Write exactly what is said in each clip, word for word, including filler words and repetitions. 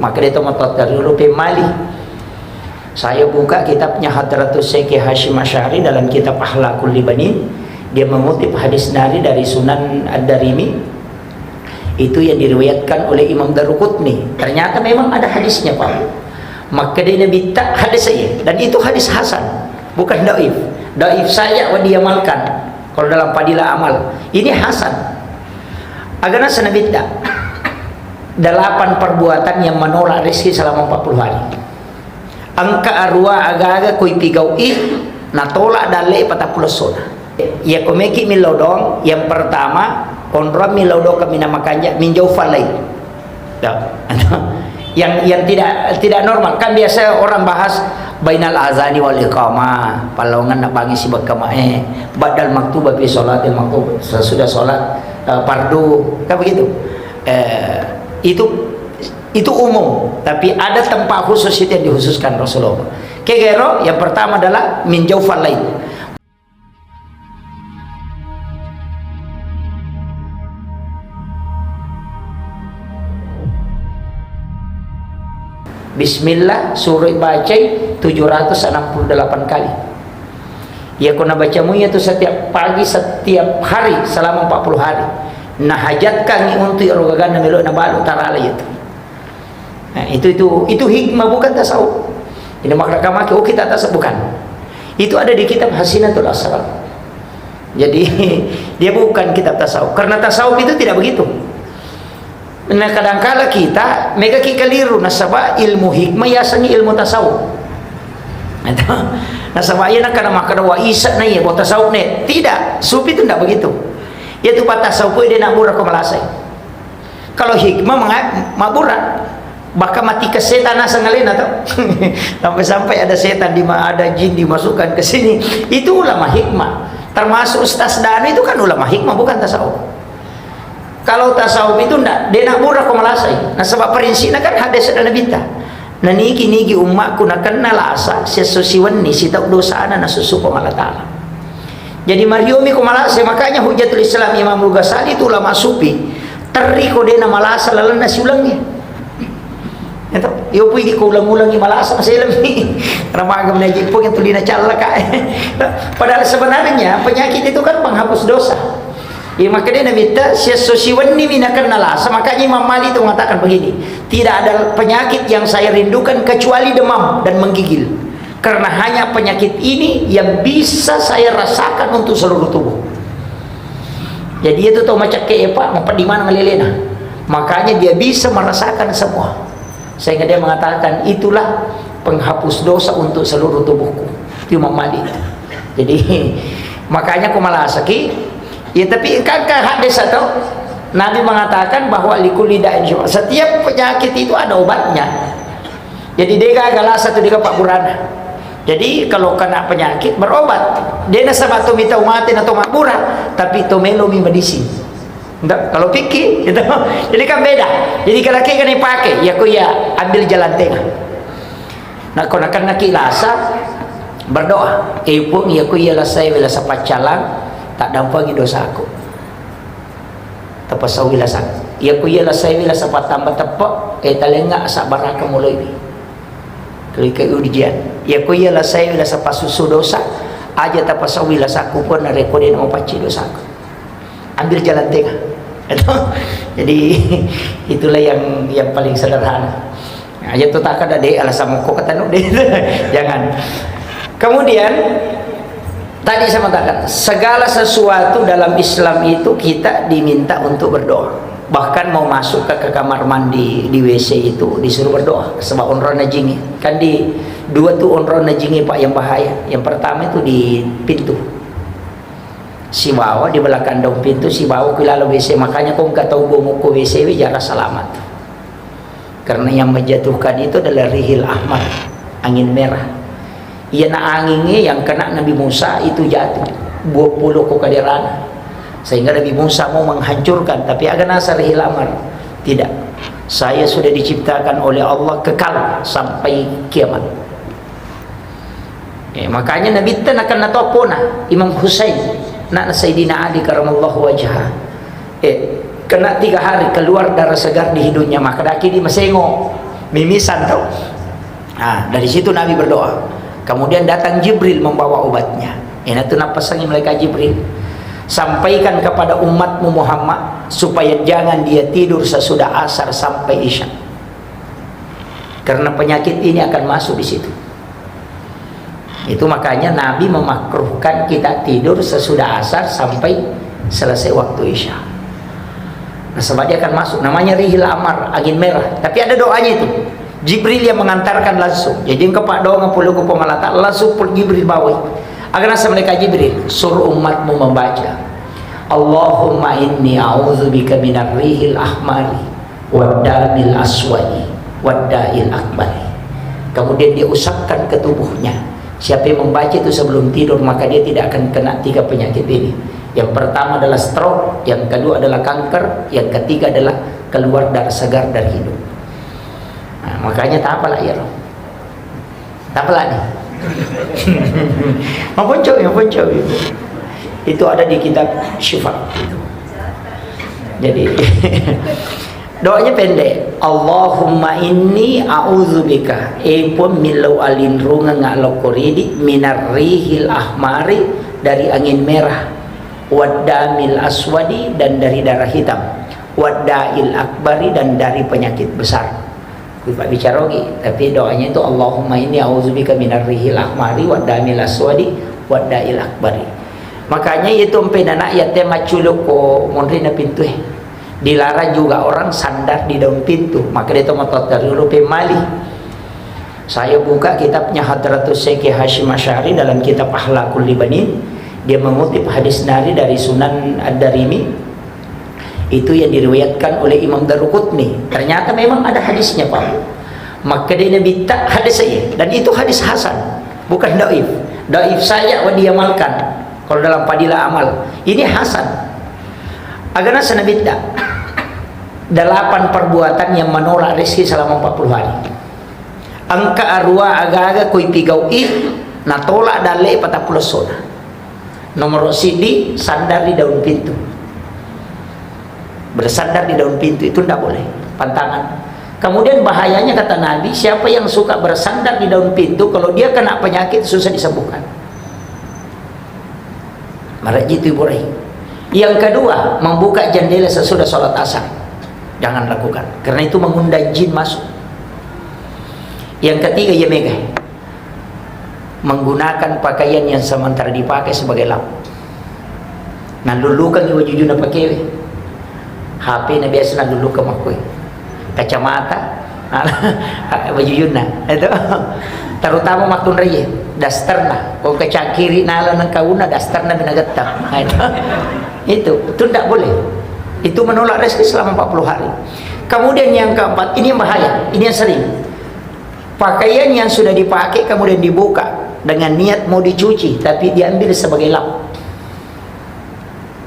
Maka dia tomat tariulu pemali. Saya buka kitabnya Hadratus Syekh Hasyim Asy'ari dalam kitab Akhlaqul Libanin. Dia mengutip hadis nari dari Sunan Ad-Darimi. Itu yang diriwayatkan oleh Imam Daruqutni. Ternyata memang ada hadisnya, Pak. Maka dia Nabi tak hadis saya. Dan itu hadis hasan. Bukan daif. Daif saja wa diamalkan. Kalau dalam fadilah amal. Ini hasan. Agana senabitta. Delapan perbuatan yang menolak rezeki selama empat puluh hari. Engka arua aga-aga koi pigau'i, natolak dalle patappulo essona. Iya komeki millau doang, yang pertama, onroang millau doang kaminang makanja, min jaufal lail. Ya. Yang, yang tidak, tidak normal. Kan biasa orang bahas bainal azani wal iqamah, pallawangan nabangi sibakka mae, badal maktuba fi sholatil maktub, sesudah sholat, eh, fardu, kan begitu. Eh, itu, itu umum, tapi ada tempat khusus itu yang dikhususkan Rasulullah. Kegero, yang pertama adalah min jaufal lail. Bismillah, suruh bacai tujuh ratus enam puluh delapan kali. Iya, ko nabacamu iya tu setiap pagi, setiap hari, selama empat puluh hari. Nah, hajatkan untuk ero gaganna melo nabalu tarala iya tu. Nah, itu, itu, itu hikmah, bukan tasawuf. Ini makna kamaki, oh, kita tasawuf, bukan. Itu ada di kitab Hasinatul Asrar. Jadi, dia bukan kitab tasawuf. Karena tasawuf itu tidak begitu. Nah, kadangkala kita mega ki keliru, nasaba ilmu hikmah yasengi ilmu tasawuf. Itu. Nasaba iya nakana makkada wa isa na iya, bo tasawuf ne. Tidak, sufi itu ndak begitu. Iya tu pa tasawuf dia nak murah ko malasai. Kalau hikmah menga-, mabbura. Bahkan mati ke setan asal ngalena tau. Sampai-sampai ada setan, dima-, ada jin dimasukkan ke sini. Itu ulama hikmah. Termasuk Ustaz Danu itu kan ulama hikmah, bukan tasawuf. Kalau tasawuf itu ndak, de nak murah ko malasai. Nah, sebab prinsipnya kan hadis dan Nabi ta. Nah, nigi-nigi ummakku nakenna lasa, sesso siwenni, sitau dosana, nasusu ko Allah Ta'ala. Jadi, mariomi ko malasa, makanya Hujjatul Islam Imam Al-Ghazali itu ulama sufi, terri ko dena malasa lalenna siulengnge. Itu, yo pui di ko ulang-ulangi malasa, maselemi. Ramagam na jipung yang tulina callaka. Padahal sebenarnya penyakit itu kan penghapus dosa. Ya, makanya Nabi ta, "Siesso siwenni mi nakenna lasa." Makanya Imam Malik itu mengatakan begini, "Tidak ada penyakit yang saya rindukan kecuali demam dan menggigil." Karena hanya penyakit ini yang bisa saya rasakan untuk seluruh tubuh. Jadi itu tau macakke, ya, Pak, mapeddi maneng lelena. Makanya dia bisa merasakan semua. Sehingga dia mengatakan, "Itulah penghapus dosa untuk seluruh tubuhku." Itu Imam Malik. Jadi, makanya ko malasaki, ya, tapi kan ke hadis atau Nabi mengatakan bahwa likulli da'in syifa. Setiap penyakit itu ada obatnya. Jadi, dega galasa tu dega pabburana. Jadi, kalau kena penyakit, berobat. Dia nasaba to mita umate na to mabbura, tapi to melo mi medicine. Ndak, kalau pikir, gitu. Jadi kan beda. Jadi kalau kayak gini pakai, ya, ku ya, ambil jalan tengah. Nah, ko nakenna ki lasa, berdoa. "Eh, Puang, ya, ku ya lasai wela sapaccalang, tak dampangi dosaku." Tapasau wela sa. Iya ko iya lasai wela sapatamba teppe, eh, talengnga sabbaraka muloi. Kalau ika ujian. Iya ko iya lasai wela sapasusu dosa, aja tapasau wela saku pun narekko de na mapacci dosaku. Ambil jalan tengah. Jadi, itulah yang, yang paling sederhana. Nah, iya tu takkan ada deh alasan mokko ketanu deh. Jangan. Kemudian, tadi saya mengatakan, segala sesuatu dalam Islam itu kita diminta untuk berdoa. Bahkan mau masuk ke, ke kamar mandi, di W C itu disuruh berdoa. Sebab onronna jingi. Kan di dua tu onronna jingi, Pak, yang bahaya. Yang pertama itu di pintu. Sibawa di belakang daun pintu, sibawa ku laleng W C. Makanya ko engka tau gomokko W C we, jara selamat. Karena yang menjatuhkan itu adalah rihil ahmar, angin merah. Iyana angingnge yang kena Nabi Musa itu jatuh, dua puluh ko kaderana. Sehingga Nabi Musa mau menghancurkan, tapi aga nasa rihil ahmar. Tidak. Saya sudah diciptakan oleh Allah kekal sampai kiamat. Eh, makanya Nabitta nakenna toppona Imam Husain, anakna Sayyidina Ali karamallahu wajhah. Eh, kena tiga hari keluar darah segar di hidungnya, maka daki di masengo. Mimisan tau. Nah, dari situ Nabi berdoa. Kemudian datang Jibril membawa obatnya. Iyanatu nappasangi malaikat Jibril. Sampaikan kepada umatmu Muhammad supaya jangan dia tidur sesudah asar sampai isya. Karena penyakit ini akan masuk di situ. Itu makanya Nabi memakruhkan kita tidur sesudah asar sampai selesai waktu isya. Nah, sebab dia akan masuk. Namanya rihil amar, angin merah. Tapi ada doanya itu. Jibril yang mengantarkan langsung. Jadi engka paddoangeng pole ko Puang Allah Ta'ala, langsung pole Jibril bawai. Aga naseng malaikat Jibril, suruh umatmu membaca, "Allahumma inni a'udzubika minar rihil ahmari waddamil aswadi wadda'il akbari." Kemudian dia usapkan ke tubuhnya. Siapa yang membaca itu sebelum tidur, maka dia tidak akan kena tiga penyakit ini. Yang pertama adalah stroke, yang kedua adalah kanker, yang ketiga adalah keluar darah segar dari hidung. Nah, makanya tak apalah ya, Roh. Tak apalah nih. Maponco, maponco. Itu ada di kitab Syifa. Jadi, doanya pendek. "Allahumma inni a'udzubika." Eh, Puang, millau alinrungeng lokko ridi, "minar rihil ahmari," dari angin merah, "waddamil aswadi," dan dari darah hitam, "wadda'il akbari," dan dari penyakit besar. Kui pabbicara ogi, tapi doanya itu, "Allahumma inni a'udzubika minar rihil ahmari waddamil aswadi wadda'il akbari." Makanya itu empe nana ya te macculuk ko monri na pintu eh. Dilarang juga orang sandar di daun pintu. Maka dia tomat tariulu pe mali. Saya buka kitabnya Hadratus Syekh Hasyim Asy'ari dalam kitab Akhlaqul Libanin. Dia mengutip hadis nari dari Sunan Ad-Darimi. Itu yang diriwayatkan oleh Imam Daruqutni. Ternyata memang ada hadisnya, Pak. Maka dia Nabi tak hadis saya. Dan itu hadis hasan. Bukan daif. Daif saja wa diamalkan. Kalau dalam fadilah amal. Ini hasan. Agana senabitta. Delapan perbuatan yang menolak rezeki selama empat puluh hari. Engka arua aga-aga koi pigau'i, natolak dalle patappulo sona. Nomor sidi, sandar di daun pintu. Bersandar di daun pintu itu ndak boleh, pantangan. Kemudian bahayanya kata Nabi, siapa yang suka bersandar di daun pintu, kalau dia kena penyakit susah disembuhkan. Marejji tu Ibu Rai. Yang kedua, membuka jendela sesudah sholat asar. Jangan lakukan, karena itu mengundang jin masuk. Yang ketiga, ya mega. Menggunakan pakaian yang sementara dipakai sebagai lap. Nallulukang iwa jujuna pakewe. H P na biasa nallulukang makkoi. Kacamata, wajujunna. Itu. Terutama makkunraie, dasterna. Ko kacangkiri nala nengkauna dasterna minagetta. Nah, itu. Itu, itu ndak boleh. Itu menolak rezeki selama empat puluh hari. Kemudian yang keempat, ini yang bahaya, ini yang sering. Pakaian yang sudah dipakai kemudian dibuka dengan niat mau dicuci, tapi diambil sebagai lap.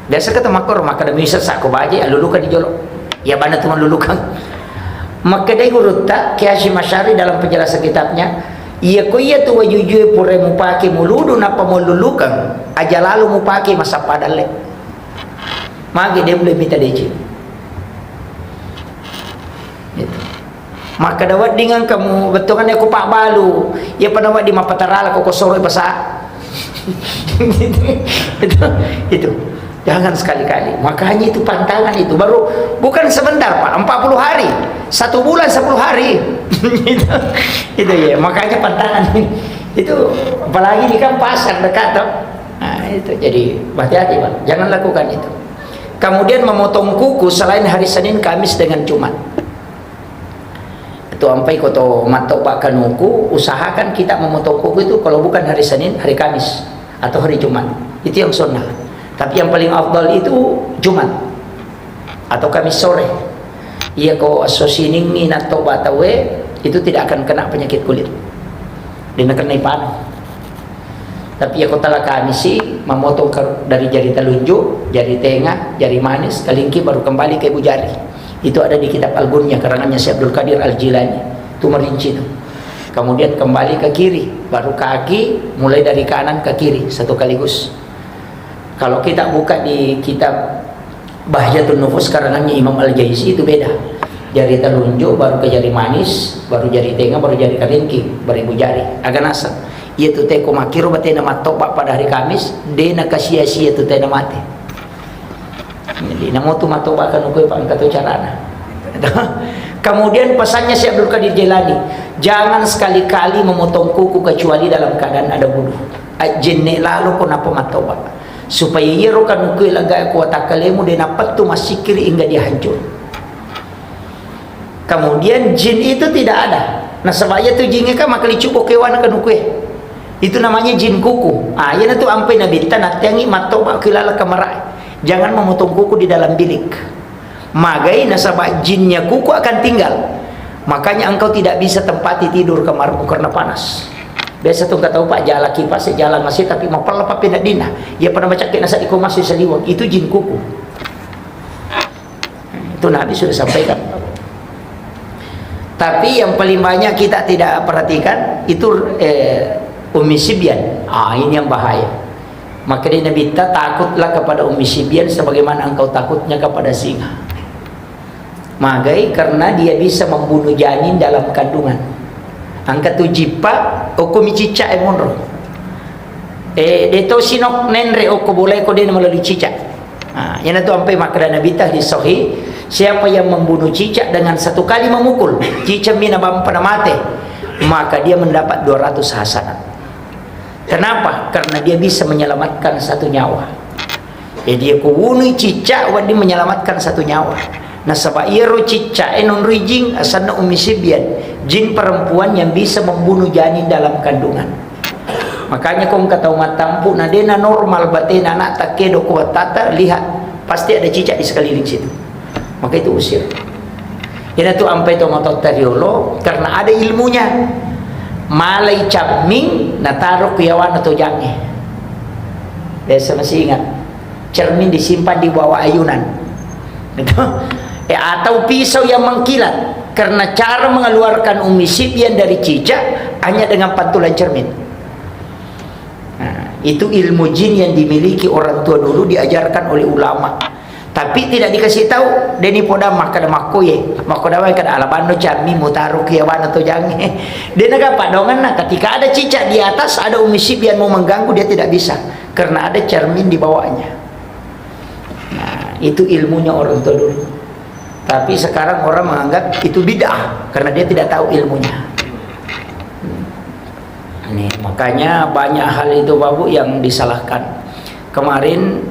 Biasa kata makor, maka demi sesak ko baje, alulukan di jolo. Ya bana tu malulukan. Makkedai gurutta, Kiai Hasyim Asy'ari dalam penjelasan kitabnya, iya ko iya tu wajujue pura mupake muludu nappa malulukan, aja lalu mupake masappa dalle. Magi dia boleh minta deceng. Gitu. Makkeda wedding engka mu bettuanna ko pabbalu, iya pada wedding mappatarala ko kosoro basa. Itu, itu. Jangan sekali-kali. Makanya itu pantangan itu. Baru bukan sebentar, Pak. Empat puluh hari. Satu bulan sepuluh hari. Itu, itu ya. Makanya pantangan. Itu apalagi ini kan pasar dekat, toh. Nah, itu. Jadi hati-hati, Pak. Jangan lakukan itu. Kemudian memotong kuku selain hari Senin, Kamis, dengan Jumat. Itu ampai ko to matto pakkanuku, usahakan kita memotong kuku itu kalau bukan hari Senin, hari Kamis atau hari Jumat. Itu yang sunnah. Tapi yang paling afdal itu Jumat atau Kamis sore. Iya ko esso Siningngi natto batawe, itu tidak akan kena penyakit kulit. Dia kena ipano. Tapi iya ko tala Kamisi, memotong ke, dari jari telunjuk, jari tengah, jari manis, kelingking, baru kembali ke ibu jari. Itu ada di kitab Al-Gunyah, karangannya Syekh Abdul Qadir Al-Jilani. Itu merinci itu. Kemudian kembali ke kiri, baru kaki, mulai dari kanan ke kiri, satu kaligus. Kalau kita buka di kitab Bahjatun Nufus, karangannya Imam Al-Jaisi, itu beda. Jari telunjuk, baru ke jari manis, baru jari tenga, baru jari karingking, beribu jari. Aga naseng. Iya tu teko makkiro batena mattoba pada hari Kamis, de nakasia-sia tu tena mate. Jadi, namo tu mattoba kanukue, Pak, engka tu carana. Kemudian pesannya Syekh Abdul Qadir Jailani, "Jangan sekali-kali memotong kuku kecuali dalam keadaan ada wudu." Ajjenne lalo ko nappa mattoba. Supaya iyaro kanukue laga ko watakkalemu de napettu massikiri hingga dia hancur. Kemudian jin itu tidak ada. Nasaba iya tu jingnge kan makkalicubbo kewana kanukue. Itu namanya jin kuku. Ah, iyana tu ampai nabitta natteangi mattoba ki laleng kamarae. Jangan memotong kuku di dalam bilik. Magai nasaba jinnya kuku akan tinggal. Makanya engkau tidak bisa tempati tidur kamarmu karena panas. Biasa tu engka tau, Pak, jala kipas, jala masi, tapi mapella pa peneddinna. Iya pada macakke nasa iko masih saliweng. Itu jin kuku. Itu Nabi sudah sampaikan. Tapi yang paling banyak kita tidak perhatikan itu, eh, Ummi Sibyan. Ah, ini yang bahaya. Maka dia Nabi ta, "Takutlah kepada Ummi Sibyan sebagaimana engkau takutnya kepada singa." Magai karena dia bisa membunuh janin dalam kandungan. Engka tu jippa, okko mi cicak e monro. Eh, de to sinok nenre okko bolae ko de na melalui cicak. Nah, iyana tu ampai makkeda Nabi ta di sahih, siapa yang membunuh cicak dengan satu kali memukul, cicak mi na bampa na mate, maka dia mendapat dua ratus hasanat. Kenapa? Karena dia bisa menyelamatkan satu nyawa. Jadi, ko wunui cicak, wedding menyelamatkan satu nyawa. Nasaba iyaro cicak e nonroi jin, asanna Ummi Sibyan, jin perempuan yang bisa membunuh janin dalam kandungan. Makanya ko engka tau mattampu, na dena normal batena anak takkedo ko wattata, lihat, pasti ada cicak di sekeliling situ. Maka itu usir. Ina tu ampai to matotta riolo, karena ada ilmunya. Malai camming, nataro ku yawana tojangnge. Biasa masih ingat. Cermin disimpan di bawah ayunan. Gitu. Eh, atau pisau yang mengkilat. Karena cara mengeluarkan Ummi Sibyan dari cicak hanya dengan pantulan cermin. Nah, itu ilmu jin yang dimiliki orang tua dulu, diajarkan oleh ulama. Tapi tidak dikasih tahu, deni poda makkeda makkoye, makkoda wae kada alabanno cammi mutaro ki yawana tojangnge. Dena gapa donganna, ketika ada cicak di atas, ada Ummi Sibyan mau mengganggu, dia tidak bisa. Karena ada cermin di bawahnya. Nah, itu ilmunya orang tua dulu. Tapi sekarang orang menganggap itu bid'ah karena dia tidak tahu ilmunya. Ini, makanya banyak hal itu, Bapak Bu, yang disalahkan. Kemarin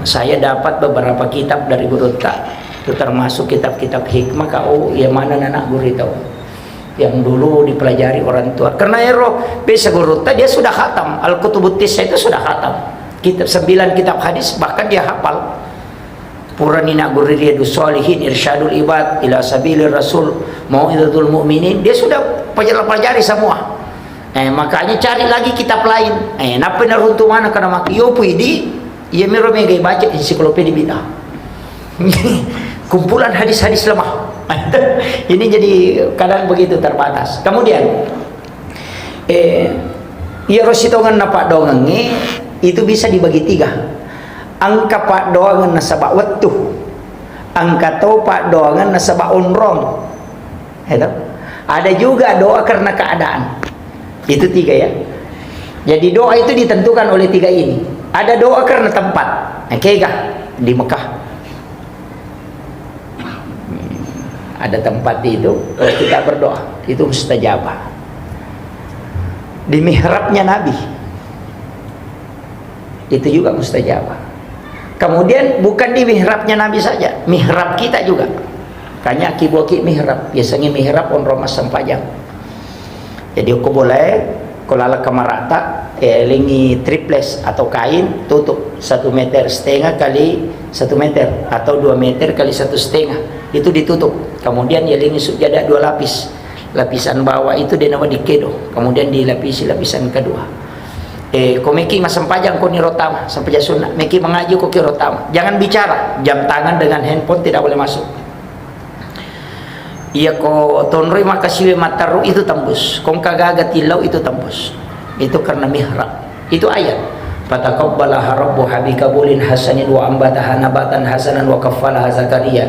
saya dapat beberapa kitab dari gurutta, itu termasuk kitab-kitab hikmah, kau yang mana anak guru itu. Yang dulu dipelajari orang tua. Karena ero, biasa gurutta dia sudah khatam. Al-Kutubut Tis'ah itu sudah khatam. Kitab, sembilan kitab hadis, bahkan dia hafal. Purani nagguru Riyadus Shalihin, Irsyadul Ibad ila Sabilir Rasul, Mau'izatul Mu'minin, dia sudah pelajari semua. Eh, makanya cari lagi kitab lain. Eh, nappa naruntu mana kana maki yopu idi, iya miro mega baca ensiklopedia bid'ah. Kumpulan hadis-hadis lemah. Ini jadi kadang begitu terbatas. Kemudian, Eh, iyaro sitongenna paddoangengnge itu bisa dibagi tiga. Engka paddoangeng nasaba wettu, engka to paddoangeng nasaba onrong. Itu. Ada juga doa karena keadaan. Itu tiga, ya. Jadi doa itu ditentukan oleh tiga ini. Ada doa karena tempat. Nah, kega di Mekah. Ada tempat itu, kalau kita berdoa, itu mustajabah. Di mihrabnya Nabi, itu juga mustajabah. Kemudian bukan di mihrabnya Nabi saja, mihrab kita juga. Kanya kiboki mihrab, biasanya mihrab onrong massempajang. Jadi, okko bolae, ko laleng kamarata, eh, lengi triples atau kain, tutup satu meter setengah kali satu meter atau dua meter kali satu setengah. Itu ditutup. Kemudian, ya, lengi sujada dua lapis. Lapisan bawah itu de nawa dikedo. Kemudian dilapisi lapisan kedua. Eh, ko meki massempajang ko niro tama, sempajang sunat. Meki mengaji ko kiro tama. Jangan bicara. Jam tangan dengan handphone tidak boleh masuk. Iya ko tonroi makkasiwi matteru itu tembus. Ko engka gaga tillau itu tembus. Itu karena mihrab. Itu ayat. Fataqabbalaha rabbuha biqabulin hasanin wa ambataha nabatan hasanan wa kaffalaha Zakaria.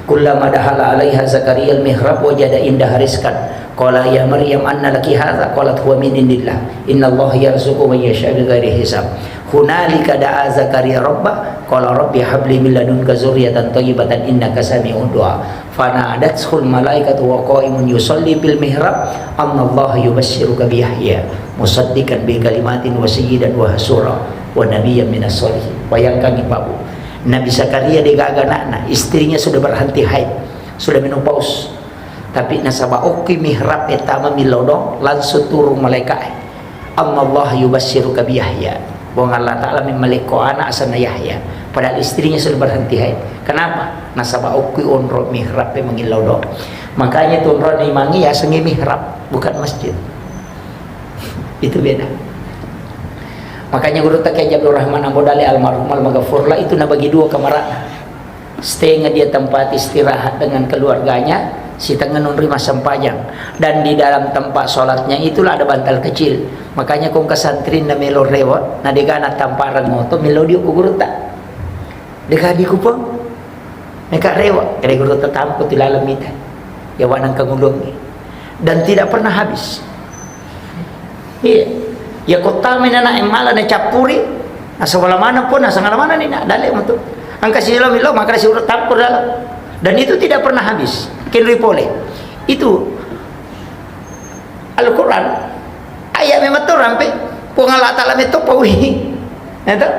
Kullama dakhala alaiha Zakaria al-mihrab wajada indaha rizqan. Qala ya Maryam anna laki hadza? Qalat huwa min indillah. Innallaha yarzuqu man yasha bighairi hisab. Hunalika da'a Zakaria rabba, qala rabbi habli min ladunka dzurriyyatan thayyibatan innaka sami'ud du'a. Fanadathul malaikatu wa qaimun yusalli fil mihrab, annallaha yubasyyiruka bi Yahya musaddiqan bi kalimatin wa sayyidan wa hasura wa nabiyyan minas sholihin. Bayangkan, Pak Bu, Nabi Zakaria degaga anakna, istrinya sudah berhenti haid, sudah menopause. Tapi nasaba okki mihrab e tama millau do, langsung turun malaikat e. Annallaha yubasyyiruka bi Yahya. Puang Allah Ta'ala memmalekko anak asenna Yahya. Padahal istrinya sudah berhenti haid. Kenapa? Nasaba okki onro mihrab e mangillau do. Makanya tu onrona imangnge yasengnge mihrab, bukan masjid. Itu beda. Makanya Gurutta Kiai Abdul Rahman Ambo Dale almarhum almaghfurlah itu nabagi dua kamarana. Setengah dia tempat istirahat dengan keluarganya, sitengnga nonroi massempajang. Dan di dalam tempat sholatnya itulah ada bantal kecil. Makanya ko engka santrinna melo rewe', na degana tampareng oto, melo dio ku gurutta. Dega di kupang. Meka rewe', kede gurutta tampo tu laleng mita. Ya wanang kangulungi. Dan tidak pernah habis. Iya. Ya, ko tamai nana e mala na cappuri, nasaba la maneng pun, nasangala maneng ni na, dale metu. Engka si lo milo, maka si urut tappur dalam. Dan itu tidak pernah habis. Kenroi pole. Itu Al-Quran. Ayat memang tu rampe. Puang Allah Ta'ala meto paui. Ya toh?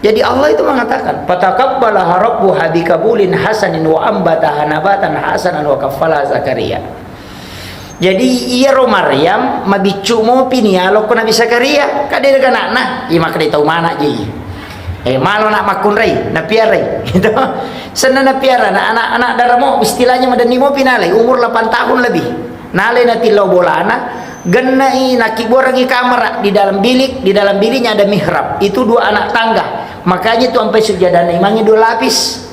Jadi Allah itu mengatakan, "Fataqabbalaha rabbuha biqabulin hasanin wa ambataha nabatan hasanan wa kaffalaha Zakaria." Jadi, iyaro Maryam mabiccu mopi ni alokko Nabi Zakaria, kadé daga anakna, iya makkeda tau mana ji. Eh, malo nak makkunrai, napiarai. Gitu. Senna napiara, na anak-anak daramo, istilahnya madenni mopi nalai, umur delapan tahun lebih. Nalai natillau bolana, gennai, nakiborangi kamara di dalam bilik, di dalam biliknya ada mihrab. Itu dua anak tangga. Makanya itu ampai sujadana imangnge dua lapis.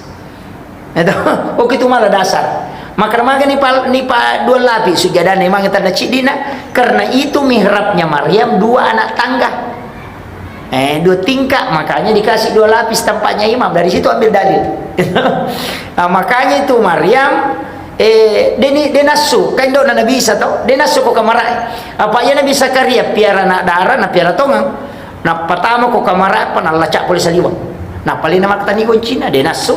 Itu, oke, itu malah dasar. Maka magani pal-, ni pa dua lapis sujadana imangnge tanna ciddina, karena itu mihrabnya Maryam dua anak tangga. Eh, dua tingkat, makanya dikasih dua lapis tempatnya imam. Dari situ ambil dalil. Nah, makanya itu Maryam, eh, deni-, denassu, kan dona Nabi Isa tau, denassu ko kamara. Apa iya Nabi Zakaria piara anak dara, na piara tongang. Na patama ko kamara, apa nallacak pole saliweng. Na paling nama tani goncina, denassu.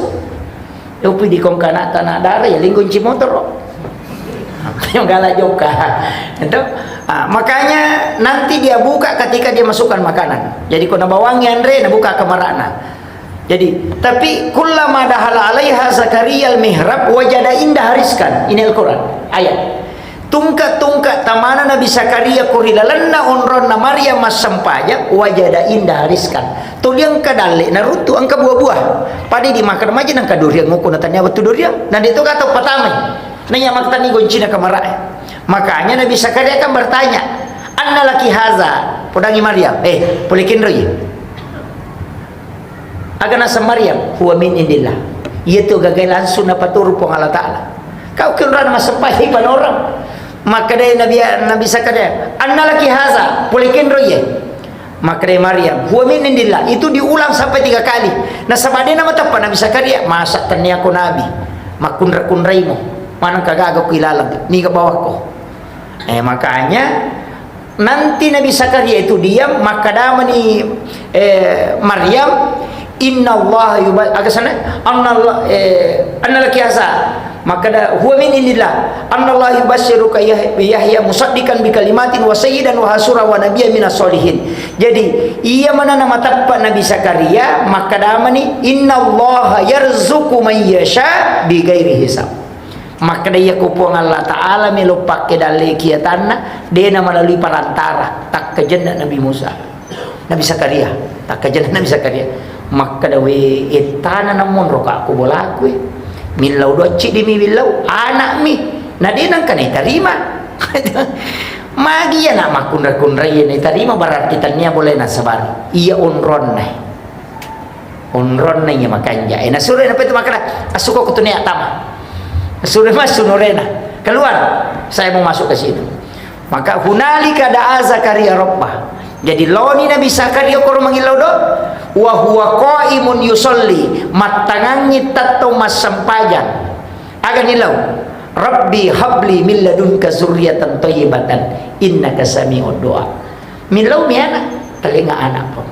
Yopi di kongkana tanah darah, ya linggo ci motoro. Yang galak joka. Itu. Ah, makanya nanti dia buka ketika dia masukkan makanan. Jadi, ko nabawangi anre, nabuka kamarana. Jadi, tapi kullama dahala alaiha Zakaria al-mihrab wajada indaha rizqan. Ini Al-Quran. Ayat. Tungka-tungka tamana Nabi Zakaria ko ri lalenna onronna Maryam massempajang, wajada indaha rizqan. Tuli engka dalle naruntu engka buah-buah. Pada dimakan maja nangka duriang, ngoko natanya wettu duriang. Nah, dia tu kata pertama. Nanya maktani goncina kamarae. Makanya Nabi Zakaria kan bertanya, "Anna laki haza?" Podangi Maryam, "Eh, pole kenroi." Aga naseng Maryam, "Huwa min indillah." Iya tu gagai langsung napaturu Puang Allah Ta'ala. Kau kenrana massempajang panorang. Makkedai Nabi, Nabi Zakaria, "Anna laki haza?" Pole kenroi ye. Makkedai Maryam, "Huwa min indillah." Itu diulang sampai tiga kali. Nasaba de namateppa Nabi Zakaria, "Masa tennia ko nabi? Makkunra-kunraimo. Maneng kagaga ku ilaleng. Niga bawakko?" Eh, makanya nanti Nabi Zakaria itu diam, makkadamani, eh, Maryam, "Innallaha yuba-," aga sana? "Annallah-, eh, anna laki haza?" Makkeda, "Huwa min indillah. Annallaha yubasyyiruka Yah-, Yahya musaddiqan bi kalimatin wa sayyidan wa hasura wa nabiyyan minas sholihin." Jadi, iya manana mateppa Nabi Zakaria, makkadamani, "Innallaha yarzuqu man yasha bi ghairi hisab." Makkeda, "Iya ko Puang Allah Ta'ala melo pakke dalle kiatanna, de na melalui perantara, takkajenna Nabi Musa." Nabi Zakaria, takkajenna Nabi Zakaria. Makkeda, "We, ettana namonro ka ko bolaku, eh. Millau docci di mi millau, anak mi. Na de nangka naitarima." Magi iya nak makkunra-kunrai naitarima, berarti tennia boleh nasabari. Iya onronna. Onronna iya makanja. Eh, nasuro napa itu makkeda, "Asuko kutu nia tama." Nasuro masuk norena. "Keluar, saya mau masuk ke situ." Maka hunalika da'a Zakaria rabbah. Jadi, laoni Nabi Zakaria koro mangillau do, wa huwa qaimun yusalli, mattangangngi tettong massempajang. Aga nillau? "Rabbi habli min ladunka zurriyatan thayyibatan innaka sami'ud du'a." Millau mi ana, talenga ana pong.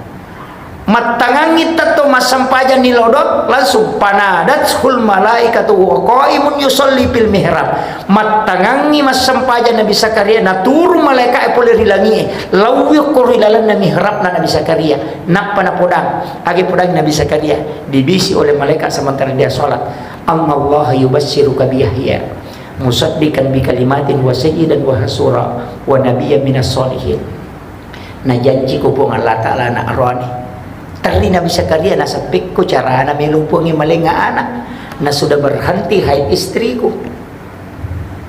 Mattangangngi tettong massempajang nillau do, langsung, "Fanadathul malaikatu wa qaimun yusalli fil mihrab." Mattangangngi massempajang Nabi Zakaria, naturu malaika'e pole ri langi'e, laui okko ri lalenna mihrabna Nabi Zakaria. Nappa napodang, age podang Nabi Zakaria, dibisi oleh malaikat sementara dia sholat, "Annallaha yubassiruka bi Yahya musaddiqan bi kalimatin wa sayyidan wa hasura wa nabiyyan minas sholihin." Najanci ko Puang Allah Ta'ala anak roane. Terri Nabi Zakaria, naseppekko carana melo Puangnge malenga anak. Na sudah berhenti haid istriku.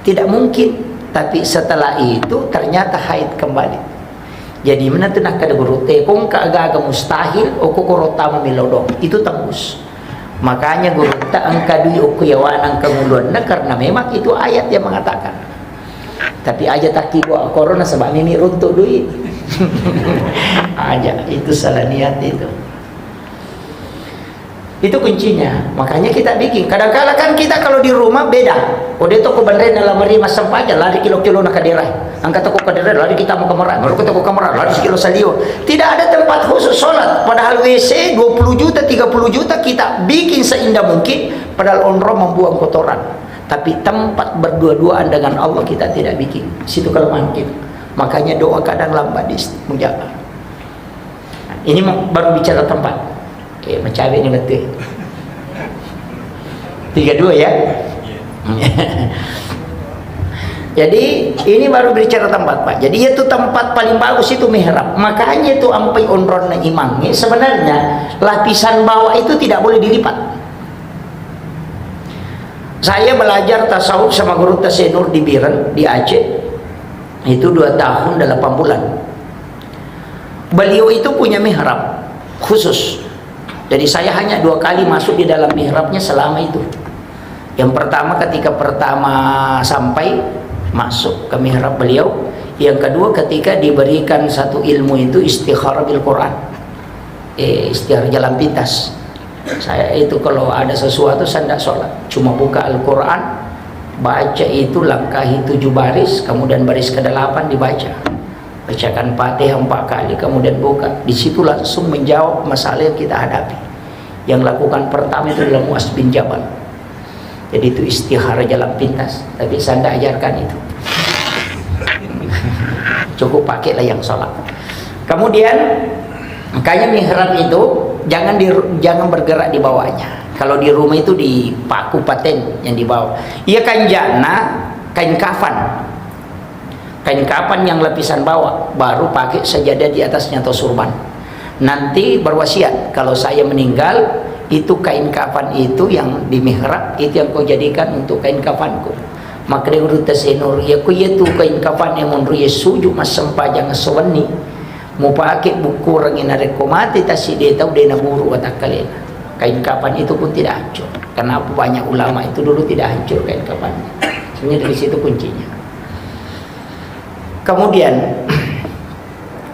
Tidak mungkin. Tapi setelah itu ternyata haid kembali. Jadi, mena tu nakkeda gurutta, ko engka aga-aga mustahil, okko koro tama melo dong. Itu tembus. Makanya gurutta engka dui okko yawana engka nguluanna, karena memang itu ayat yang mengatakan. Tapi aja takki gua korona sebab mimi runtuk duit. Aja, itu salah niat itu. Itu kuncinya. Makanya kita bikin. Kadangkala kan kita kalau di rumah beda. Kode toko bandre na lamari massempajang, lari kilo-kilo na kadera. Angkat toko kadera, lari kita mau kamar. Baru ke toko kamar, lari sekilo salio. Tidak ada tempat khusus sholat. Padahal W C dua puluh juta, tiga puluh juta kita bikin seindah mungkin. Padahal onrong membuang kotoran. Tapi tempat berdua-duaan dengan Allah kita tidak bikin. Situ kelemahan kita. Makanya doa kadang lambat diijabah. Ini mau, baru bicara tempat. Oke, mencawe ini betul. Tiga dua ya. Jadi ini baru bicara tempat, Pak. Jadi itu tempat paling bagus itu mihrab. Makanya itu ampai onronna imang. Sebenarnya lapisan bawah itu tidak boleh dilipat. Saya belajar tasawuf sama guru Tasenur di Biren, di Aceh. Itu dua tahun delapan bulan. Beliau itu punya mihrab khusus. Jadi saya hanya dua kali masuk di dalam mihrabnya selama itu. Yang pertama ketika pertama sampai masuk ke mihrab beliau. Yang kedua ketika diberikan satu ilmu itu istikharah bil Quran. Eh, istiar jalan pintas. Saya itu kalau ada sesuatu, saya ndak sholat. Cuma buka Al-Quran, baca itu, langkahi tujuh baris, kemudian baris kedelapan dibaca. Bacakan Fatihah empat kali, kemudian buka. Di situ langsung menjawab masalah yang kita hadapi. Yang lakukan pertama itu adalah Muaz bin Jabal. Jadi itu istihara jalan pintas, tapi saya ndak ajarkan itu. Cukup pakailah yang sholat. Kemudian, makanya mihrab itu jangan di, jangan bergerak di bawahnya. Kalau di rumah itu dipaku paten yang di bawah. Iya, kanjana kain kafan. Kain kafan yang lapisan bawah, baru pakai sajadah di atasnya atau surban. Nanti berwasiat, kalau saya meninggal, itu kain kafan itu yang di mihrab, itu yang kau jadikan untuk kain kafanku. Makkeda Guru Tasenur, iya ko iya tu kain kafan yang menurut iya suju massempajang esso wenni, mupake bukkurengngi narekko mate tassiddi tau de naburu watakkalena. Kain kafan itu pun tidak hancur. Kenapa banyak ulama itu dulu tidak hancur kain kafannya? Sebenarnya dari situ kuncinya. Kemudian,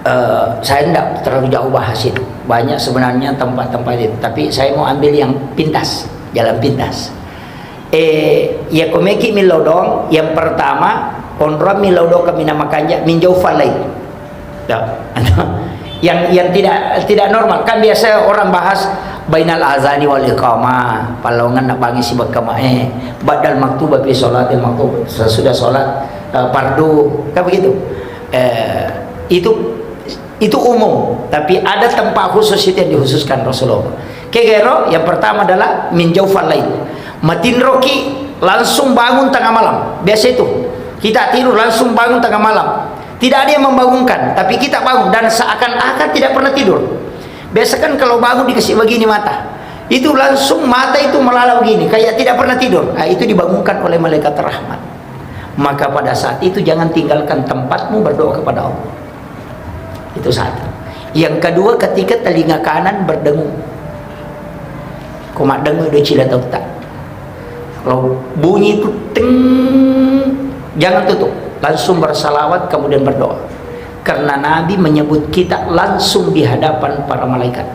eh, saya tidak terlalu jauh bahas itu. Banyak sebenarnya tempat-tempat itu. Tapi saya mau ambil yang pintas, jalan pintas. Eh, ya komeki milodong, yang pertama, onrong milodong kami nama kanja, minjau falai. Ya. Yang, yang tidak, tidak normal. Kan biasa orang bahas bainal azani wal iqamah, palongan nak bangi si bekama, eh, badal maktuba fi sholatil maktuba, sesudah sholat, eh, fardu, kan begitu. Eh, itu, itu umum, tapi ada tempat khusus itu yang dikhususkan Rasulullah. Kegero, yang pertama adalah min jaufal lail. Matinroki langsung bangun tengah malam. Biasa itu. Kita tidur langsung bangun tengah malam. Tidak ada yang membangunkan, tapi kita bangun dan seakan-akan tidak pernah tidur. Biasa kan kalau bangun dikasih begini mata. Itu langsung mata itu melala begini, kayak tidak pernah tidur. Nah, itu dibangunkan oleh malaikat rahmat. Maka pada saat itu jangan tinggalkan tempatmu berdoa kepada Allah. Itu satu. Yang kedua, ketika telinga kanan berdengung. Ko maddengung do cila tauta. Kalau bunyi itu ting, jangan tutup. Langsung bersalawat, kemudian berdoa. Karena Nabi menyebut kita langsung di hadapan para malaikat.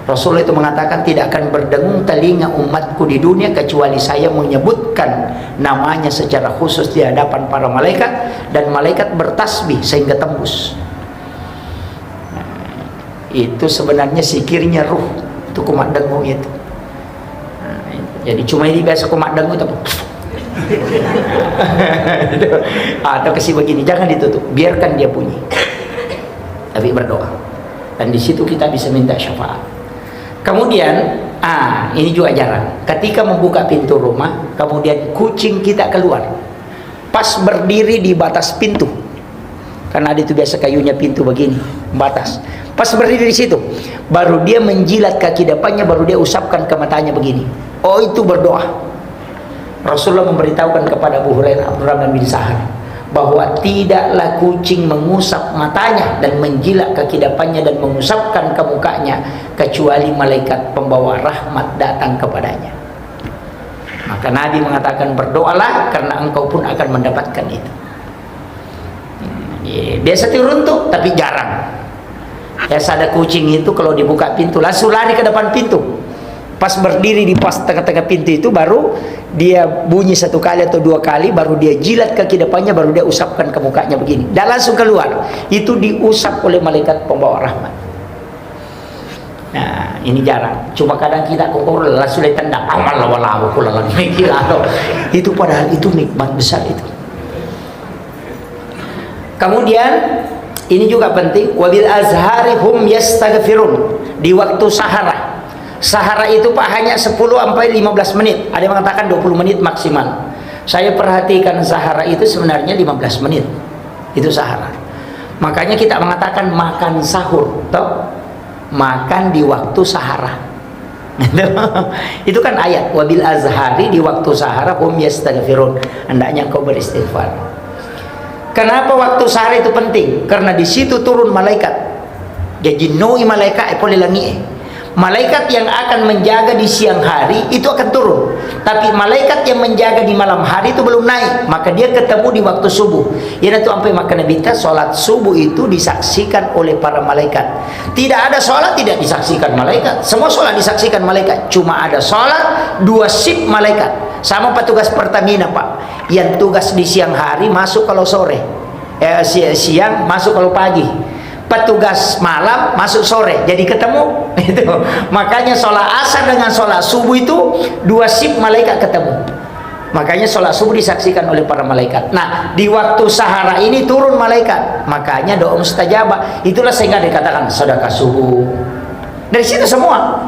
Rasulullah itu mengatakan, "Tidak akan berdengung telinga umatku di dunia kecuali saya menyebutkan namanya secara khusus di hadapan para malaikat, dan malaikat bertasbih sehingga tembus." Itu sebenarnya zikirnya ruh, itu kumaddengung itu. Nah, jadi cuma ini biasa kumaddengung itu. Atau kasih begini, jangan ditutup, biarkan dia bunyi. Tapi berdoa. Dan di situ kita bisa minta syafaat. Kemudian, ah, ini juga jarang. Ketika membuka pintu rumah, kemudian kucing kita keluar. Pas berdiri di batas pintu. Karena ada itu biasa kayunya pintu begini, batas. Pas berdiri di situ, baru dia menjilat kaki depannya, baru dia usapkan ke matanya begini. Oh, itu berdoa. Rasulullah memberitahukan kepada Abu Hurairah, Abdurrahman bin Sahar, bahwa tidaklah kucing mengusap matanya dan menjilat kaki depannya dan mengusapkan ke mukanya, kecuali malaikat pembawa rahmat datang kepadanya. Maka Nabi mengatakan, "Berdoalah, karena engkau pun akan mendapatkan itu." Iya, biasa turun tuh, tapi jarang. Biasa ada kucing itu kalau dibuka pintu, langsung lari ke depan pintu. Pas berdiri di pas tengah-tengah pintu itu, baru dia bunyi satu kali atau dua kali, baru dia jilat kaki depannya, baru dia usapkan ke mukanya begini. Dan langsung keluar. Itu diusap oleh malaikat pembawa rahmat. Nah, ini jarang. Cuma kadang kita kokoro langsung ditendang. Amal wala kula lagi. Itu padahal itu nikmat besar itu. Kemudian, ini juga penting, "Wabil azhari hum yastaghfirun." Di waktu sahara. Sahara itu, Pak, hanya sepuluh sampai lima belas menit. Ada yang mengatakan dua puluh menit maksimal. Saya perhatikan sahara itu sebenarnya lima belas menit. Itu sahara. Makanya kita mengatakan makan sahur, toh? Makan di waktu sahara. Itu kan ayat, "Wabil azhari", di waktu sahara, "hum yastaghfirun", hendaknya engkau beristighfar. Kenapa waktu sahara itu penting? Karena di situ turun malaikat. Jaji noi malaikat e pole langi e. Malaikat yang akan menjaga di siang hari itu akan turun. Tapi malaikat yang menjaga di malam hari itu belum naik. Maka dia ketemu di waktu subuh. Iyanatu ampai makkeda Nabitta, salat subuh itu disaksikan oleh para malaikat. Tidak ada salat tidak disaksikan malaikat. Semua salat disaksikan malaikat. Cuma ada salat dua shift malaikat. Sama petugas Pertamina, Pak. Yang tugas di siang hari masuk kalau sore. Eh, si-, siang masuk kalau pagi. Petugas malam masuk sore. Jadi ketemu. Itu. Makanya salat asar dengan salat subuh itu dua shift malaikat ketemu. Makanya sholat subuh disaksikan oleh para malaikat. Nah, di waktu sahara ini turun malaikat. Makanya doa mustajabah. Itulah sehingga dikatakan sedekah subuh. Dari situ semua.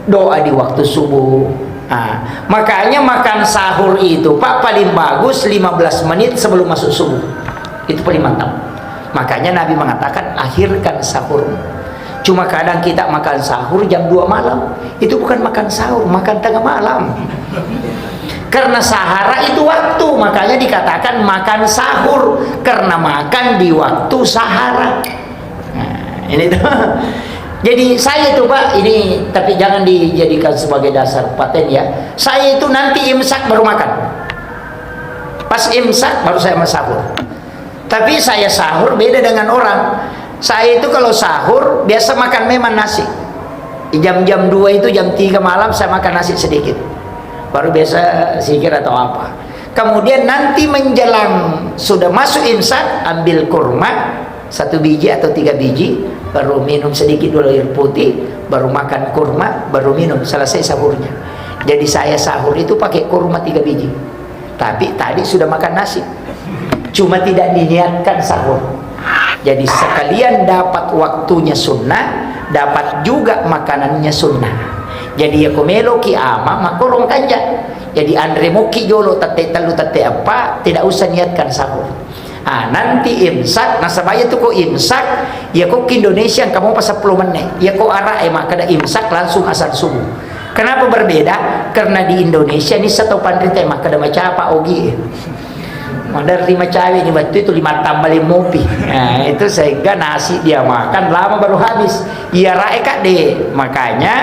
Doa di waktu subuh. Nah, makanya makan sahur itu, Pak, paling bagus lima belas menit sebelum masuk subuh. Itu paling mantap. Makanya Nabi mengatakan, "Akhirkan sahur." Cuma kadang kita makan sahur jam dua malam. Itu bukan makan sahur, makan tengah malam. Karena sahara itu waktu, makanya dikatakan makan sahur. Karena makan di waktu sahara. Nah, ini tuh. Jadi saya itu, Pak, ini, tapi jangan dijadikan sebagai dasar paten ya. Saya itu nanti imsak baru makan. Pas imsak baru saya sahur. Tapi saya sahur beda dengan orang. Saya itu kalau sahur biasa makan memang nasi. Jam-jam dua itu, jam tiga malam saya makan nasi sedikit. Baru biasa zikir atau apa. Kemudian nanti menjelang sudah masuk imsak, ambil kurma, satu biji atau tiga biji, baru minum sedikit dulu air putih, baru makan kurma, baru minum, selesai sahurnya. Jadi saya sahur itu pakai kurma tiga biji. Tapi tadi sudah makan nasi. Cuma tidak diniatkan sahur. Jadi sekalian dapat waktunya sunnah, dapat juga makanannya sunnah. Jadi ya ko meloki ama, makorong kanja. Jadi anre moki jolo tette tellu, tette eppa, tidak usah niatkan sahur. Ah, nanti imsak, nasaba iya tu ko imsak, iya ko ki Indonesia engka mopa seppulo menne. Iya ko Arab e makkeda imsak langsung azan subuh. Kenapa berbeda? Karena di Indonesia ni satu panrita e makkeda macapa ogi e. Maderri macawe ni wettu itu lima tambah lima mopi. Nah, itu sehingga nasi dia makan lama baru habis. Iya Arab e kak de. Makanya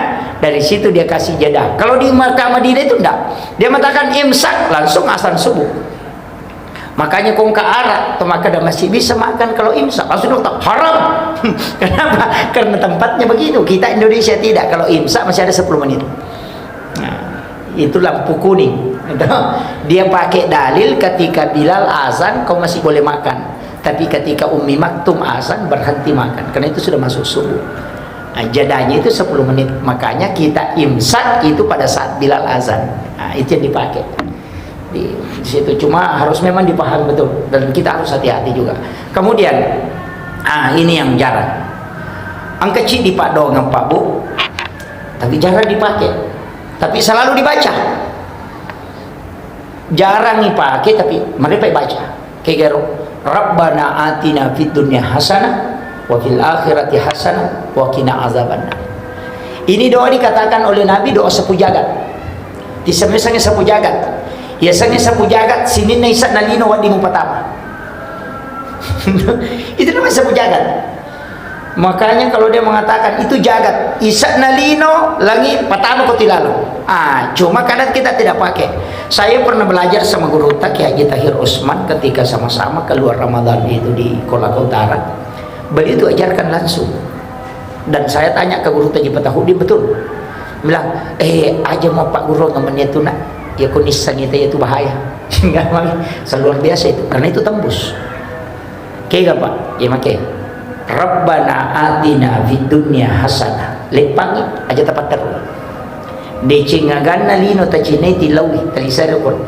dari situ dia kasih jeda. Kalau di Makkah Madinah itu enggak. Dia mengatakan imsak langsung azan subuh. Makanya kongka arak, to makkeda masih bisa makan kalau imsak. Langsung dokter, "Haram." Kenapa? Karena tempatnya begitu. Kita Indonesia tidak. Kalau imsak masih ada sepuluh menit. Nah, itu lampu kuning. Dia pakai dalil ketika Bilal azan, kau masih boleh makan. Tapi ketika Ummi Maktum azan, berhenti makan. Karena itu sudah masuk subuh. Nah, jadanya itu sepuluh menit. Makanya kita imsak itu pada saat Bilal azan. Nah, itu yang dipakai. Di, di situ. Cuma harus memang dipahami betul. Dan kita harus hati-hati juga. Kemudian, ah, ini yang jarang. Engka ci di Pak Dongeng, Pak Bu. Tapi jarang dipakai. Tapi selalu dibaca. Jarang dipakai, tapi mereka baca. Kegero, "Rabbana atina fid dunya hasanah, wa fil akhirati hasanah, wa qina azabannar." Ini doa dikatakan oleh Nabi doa sapu jagat. Disemesangnya sapu jagat. Ya, sangnya sapu jagat, sininna ise'na lino wedding mupatama. Itu namanya sapu jagat. Makanya kalau dia mengatakan itu jagat, ise'na lino, langi, patama ko tilalo. Ah, cuma kadang kita tidak pakai. Saya pernah belajar sama guru Kiai Haji Tahir Usman ketika sama-sama keluar Ramadan itu di Kolaka Utara. Beliau itu ajarkan langsung. Dan saya tanya ke guru Haji Patahudin, betul. Bilang, "Eh, aja mau Pak Guru ngemennya itu nak. Ya kondisi itu bahaya." Enggak, Bang. Luar biasa itu. Karena itu tembus. Kega, Pak? Ya, make. "Rabbana atina fid dunya hasanah." Leppangi, aja tapatteru. Deceng aganna lino tacinai tilaui, talisai rukun.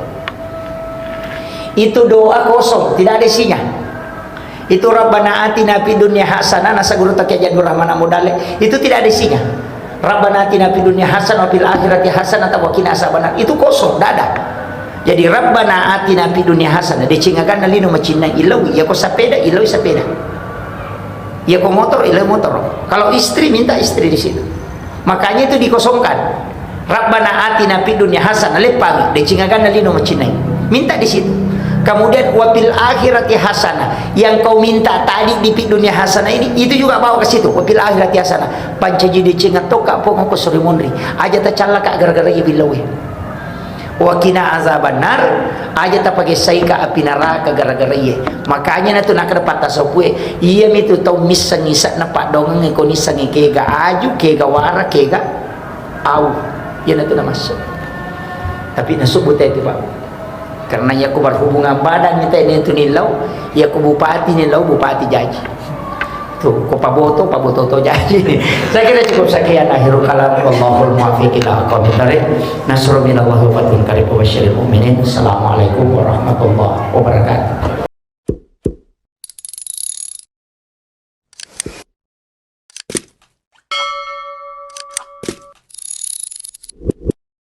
Itu doa kosong, tidak ada isinya. Itu "Rabbana atina fid dunya hasanah", nasa guru Kiai Haji Abdul Rahman Amudale, itu tidak ada isinya. "Rabbana atina fid dunya hasanah wa fil akhirati hasanah wa qina azabannar." Itu kosong, tidak ada. Jadi, "Rabbana atina fid dunya hasanah", deceng aganna lino macinnai, ilau, ya ko sepeda, ilau sepeda. Ya ko motor, ilau motor. Kalau istri, minta istri di situ. Makanya itu dikosongkan. "Rabbana atina fid dunya hasanah", leppangi, deceng aganna lino macinnai. Minta di situ. Kemudian, "Wa fil akhirati hasanah", yang kau minta tadi di fid dunya hasanah ini, itu juga bawa ke situ. "Wa fil akhirati hasanah." Pancaji deceng atau ka pong ko suri monri. Aja tacallaka gara-gara iya billawe. "Wa qina azabannar", aja tapagessaika api neraka gara-gara iye. Makanya natu nakkeda pattasopue, iyami tu tau misseng ise'na paddoangeng ko nissengngi kega aju, kega wara, kega au. Iyanatu namasseng. Tapi nasubbu te tu, Pak. Karena iya ko berhubungan badan kita ini tu nillau, iya ko bupati nillau, bupati jaji. Tuh, ko paboto, paboto to jaji. Saya kira cukup sekian akhirul kalam. Wallahul muwaffiq ila aqwamit thariq. Nasrun minallahi wa fathun qarib wa basyiril mu'minin. Assalamualaikum warahmatullahi wabarakatuh.